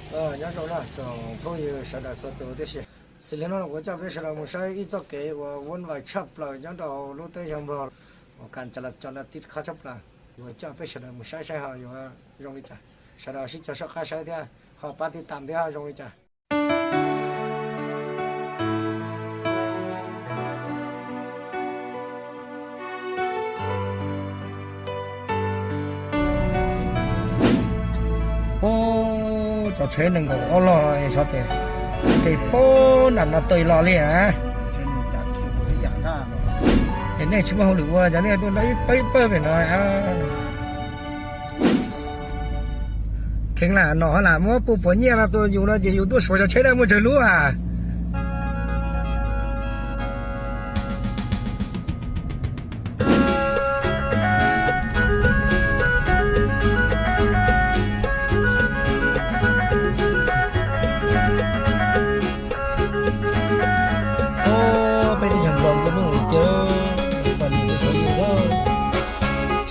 Nyob zoo na tsoom phooj ywg sawv daws txhua tus tib si. Xws li no kuv coj peb sawv daws mus saib ib txoj kev uas vuab vais tshaj plaws nyob rau hauv lub teb chaws Nplog uas kas cas las cov na tib qhob tshaj plaws. Yuav coj peb sawv daws mus saib saib ho yuav zoo li cas. Sawv daws sib cog soj qab saib thiab ho pab tib tam thiab ho zoo li cas. Cov tsheb nees nkaum ob log xyov tes, tes pab nram no tawm los li na. Es nej tsis muaj hauj lwm ua cas nej tuaj nrog ib pawg ib pawg pem no? Kheev lam nom lam muab puj puav nyiaj no tua yus no ces yus tuaj suav cov tsheb daj muaj tsawg lub a. Peb teb chaws Nplog nplua nuj tiag, txom nyem txom nyem xwb.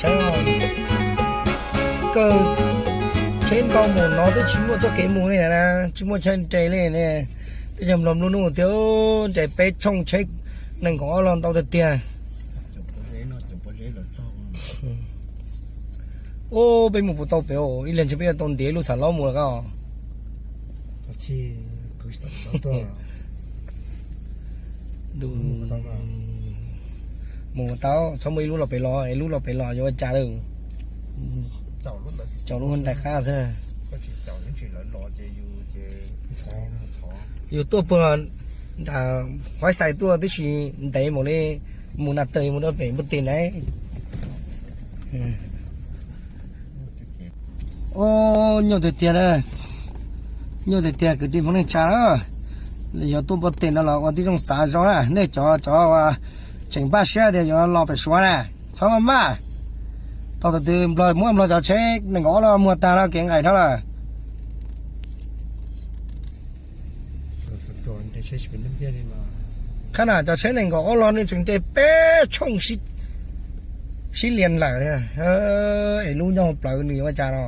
Saib, kawg tsheb ntau mus no twb tsis muaj txoj kev mus li na, tsis muaj chaw nres li ne. Teb chaws Nplog nplua nuj tiag, nres peb tshooj tsheb nees nkaum ob log ntau tiag tiag. Ub, peb mus puas tau pem, ib leeg ntshe peb yuav tau ntiav lub xav laub mus lawm ko. Mus tau, txhob muaj ib lub los pem los, ib lub los pem los yuav ua cas lawm. Caum lub ntais qab xwb. Yus tuaj puag nram Huaib Xais tuaj twb tsis ntev mus li, mus na taw mus rau pem npua tes na. Ub, nyuaj tiag tiag na, nyuaj tiag tiag kwv tij Hmoob neej tsa na. Yuav tuaj npua tes no los ua tib zoo xav zog na, nej cov cov uas tseem npaj siab tias yuav los pem Suav na, txhob maj maj. Tau tus twg Nplog muab Nplog cov tsheb nees nkaum ob log muag tag no kev nqaim dhau lawm. Qhab na cov tsheb nees nkaum ob log nws tseem nres peb tshooj sib lias lawm, es lub nyob hauv plawv nws yuav ua cas no.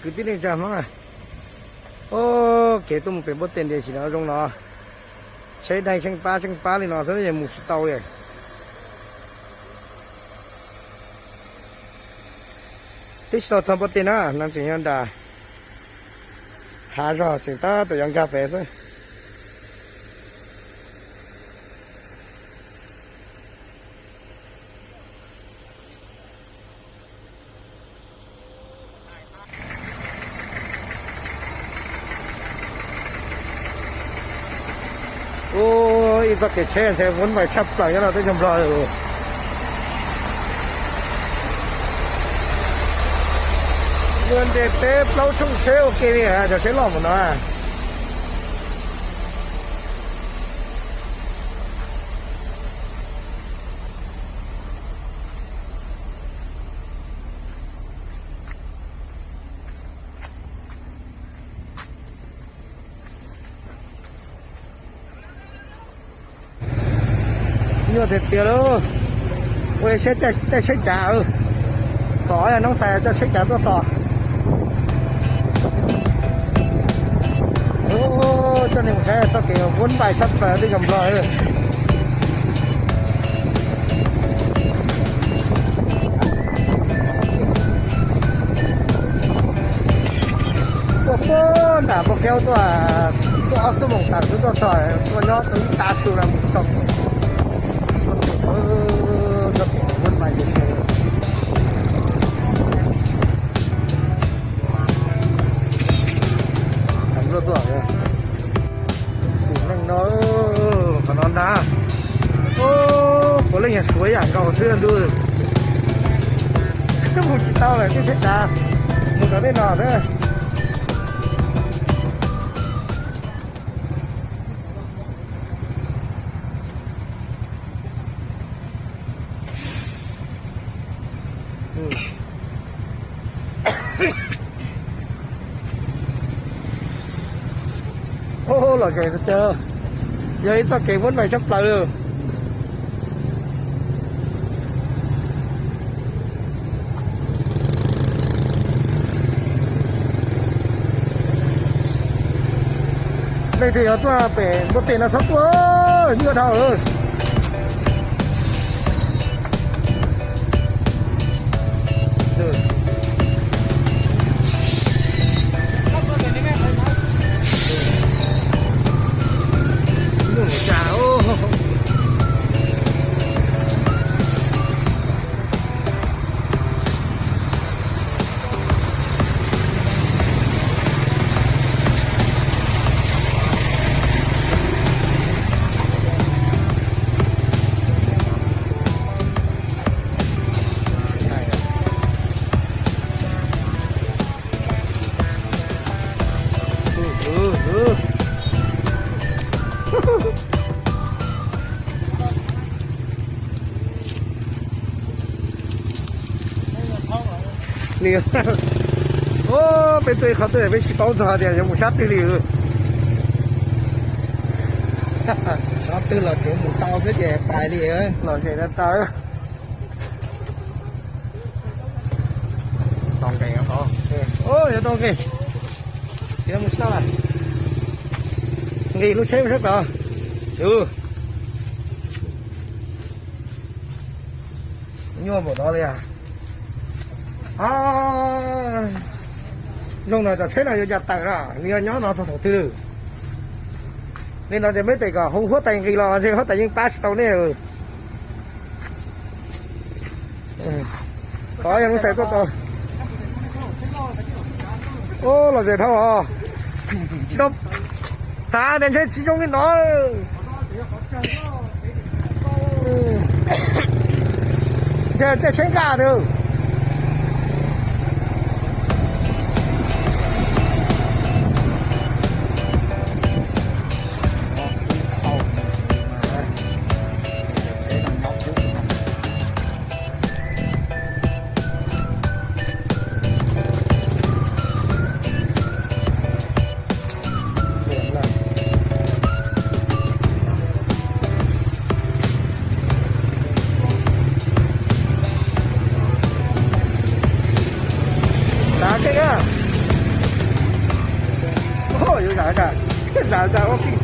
Kwv tij neej tsa Hmoob, kev tuaj mus pem npua tes ntiav sim no zoo no, tsheb dai tsheej pab tsheej pab li no xwb yeej mus tsis tau li. Twb tsis tau txog npua tes na, no tseem yog nram hav zog tseem tab tom yuav nkag pem xwb. Ub, ib txoj kev tsheb ntshe vuab vais tshaj plaws nyob rau teb chaws Nplog. Yuav nres peb plaub tshooj tsheb ua ke li cov tsheb loj mus no. Nyuaj tiag tiag lauj. Ua siab caij tsheb cav, tom yog Noob Xais coj tsheb cav tuaj tos. Coj nej mus saib txoj kev vuab vais tshaj plaws teb chaws Nplog. Tuaj puag nram Npauj Keub tuaj, tuaj ob xuab moos tawm twb tuaj txog, tuaj nyob tau ib tav su no mus tsis tau. Txoj kev vuab vais tiag tiag. Tus neeg no, qhov no ntag. Puav leej yog Suav yam nkaus xwb ntuj. Twb mus tsis tau lawm, tib tsheb cav mus rau tej no na. Txoj kev, yog ib txoj kev muab nais tshaj plaws li. Leej twg yuav tuaj pem npua teg no txhob tuaj, nyuaj dhau. Peb tuaj qhov twg peb tsis paub txog tias yuav mus sab twg li. Sab twg los tsuav mus tau xwb ces pais li. Los ze tau. Tau nqe, tau nqe. Mus sab lawm. Nqis lub tsheb sab tod. Nyuaj npaum no li. Zoo no cov tsheb no yuav cas tawm na, nws yog nyob no txog thaum twg lawm. Li no ces peb tes kom hu huab tais nqis los ntshe huab tais yeej pab tsis tau nej. Tod yog lub xais tuaj tod. Ub, los ze dhau os. Tsis tau xav tias ntshe tsis zoo li no. Ntshe tej tsheb nqa tus. Zam keej a. Yuav zam zam, zam zam ua keej.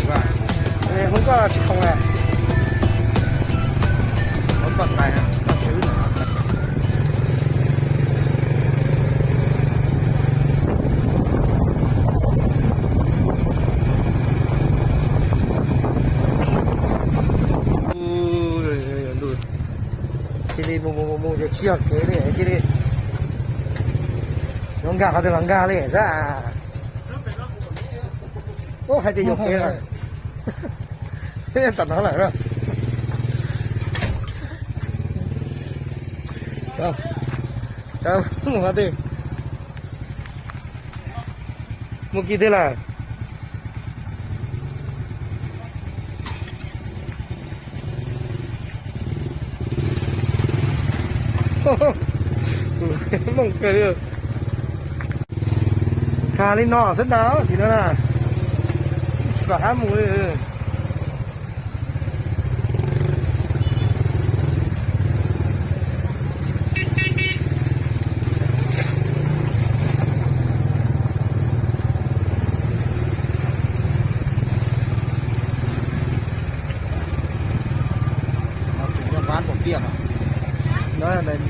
Ua si, hu koj tsis khoom lawm. Cia li mus mus mus mus, tsis yog kev li, cia li. Yuav nkag qhov twg los nkag li xwb. Ub, hais tias yuam kev lawm. Tom no lawm. Mus qhov twg? Mus kis twg lawm? Mooj kawg li. Nkag li no xwb ntag, tsis no na, tsis pom qab mus li.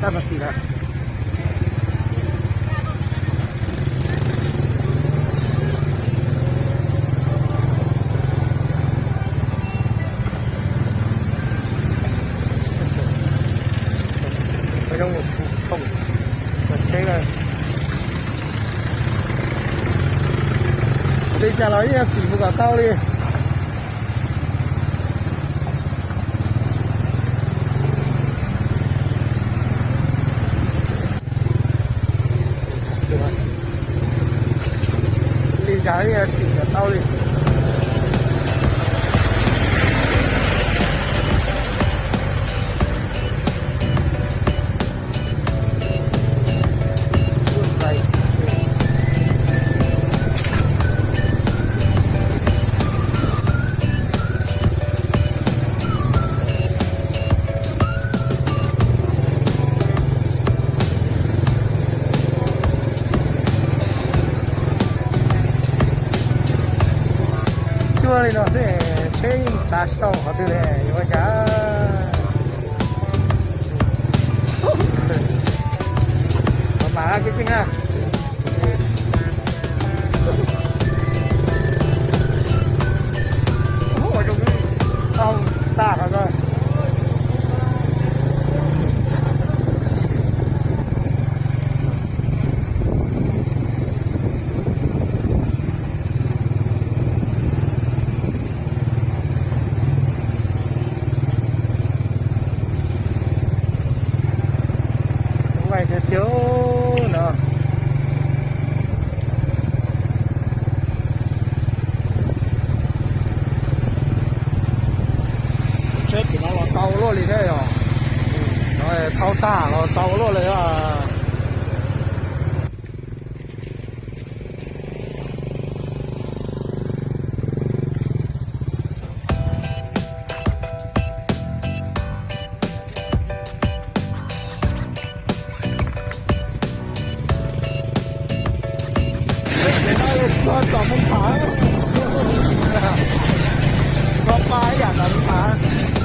Tab no xis lawm. Zoo khoom tsheb, li cas los yeej txim mus kom tau li. Li cas yeej txim kom tau li. Li no xwb, tsheb yeej xav tsis tau qhov twg li, yuav ua cas. Mam mam kiv tij na. Ua zoo li tau xa qhov ko. Vaj tiag tiag no. Tsheb tim no los tau luaj li thiab yog, thau tag los tau luaj li. Tsom Hmoo Pham, koj pa ib yam ntawm Hmoo Pham.